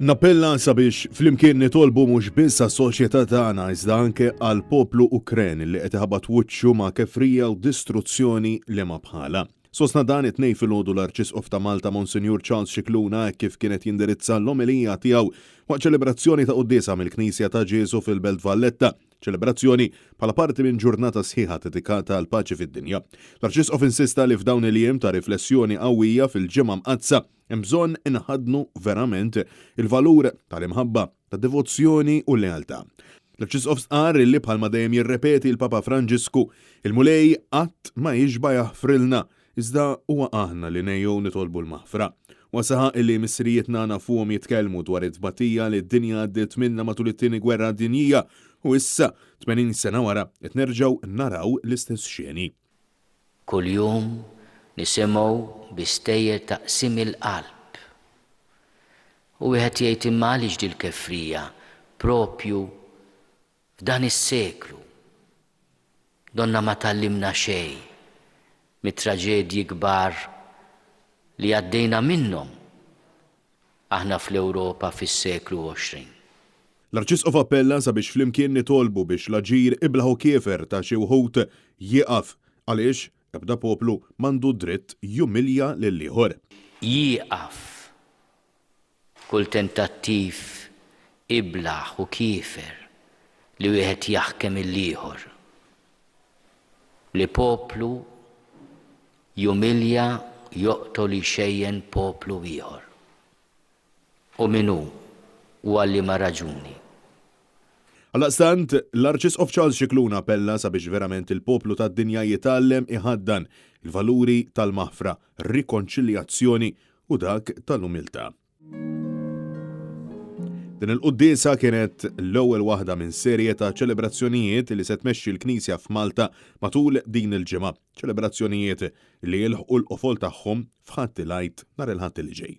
Nappella sabiex flimkien nitolbu mhux biss għas-soċjetà tagħna iżda anke għall-poplu Ukren li qed iħabat wiċċu ma' kefrija u distruzzjoni li ma bħalha. Sostna dan it-Tnejn filgħodu l-Arċisqof ta' Malta Monsinjur Charles Scicluna hekk kif kien qed jindirizza l-omelija tiegħu waqt ċelebrazzjoni ta' quddiesa mill-Knisja ta' Ġieżu fil-Belt Valletta. Ċelebrazzjoni bħala parti minn ġurnata sħiħa dedikata għall-paċi fid-dinja. L-Arċisqof insista li f'dawn il-jiem ta' riflessjoni qawwija fil-Ġimgħa Mqaddsa hemm bżonn inħaddnu verament il-valur tal-imħabba, tad-devozzjoni u l-lealtà. L-Arċisqof stqarr illi bħalma dejjem jirrepeti l-Papa Franġisku, il-Mulej qatt ma jixba' jaħfrilna Iżda huwa aħna li ngħejjew nitolbu l-maħfra. Huwa saħaq illi missirijietna nafuhom jitkellmu dwar it-tbatija li d-dinja għaddiet minnha matul it-Tieni Gwerra Dinjija u issa, 80 sena wara, qed nerġgħu naraw l-istess xeni. Kuljum nisimgħu bi stejjer ta' qsim il-qalb. U wieħed jgħid imma għaliex dil-kefrija propju F'dan is-seklu, donna ma tgħallimna xejn mit-traġedji kbar li għaddejna minnhom aħna fl-Ewropa fis-seklu 20. L-Arċisqof appella sabiex flimkien nitolbu biex l-aġir iblah u kiefer ta' xi wħud jieqaf għaliex ebda poplu m'għandu dritt jumilja lill-ieħor. Jieqaf Kull tentattiv iblah u kiefer li wieħed jaħkem 'il ieħor. Li poplu jumilja, joqtol, jxejjen poplu ieħor. U min hu u għal liema raġuni. Għaldaqstant, l-Arċisqof Charles Scicluna appella sabiex verament il-poplu tad-dinja jitgħallem iħaddan il-valuri tal-maħfra, rikonċiljazzjoni u dak tal-umiltà. Din il-quddiesa kienet l-ewwel waħda minn serje ta' ċelebrazzjonijiet li se tmexxi l-Knisja f'Malta matul din il-ġimgħa, ċelebrazzjonijiet li jilħqu l-qofol tagħhom f'Ħadd il-Għid nhar il-Ħadd li ġej.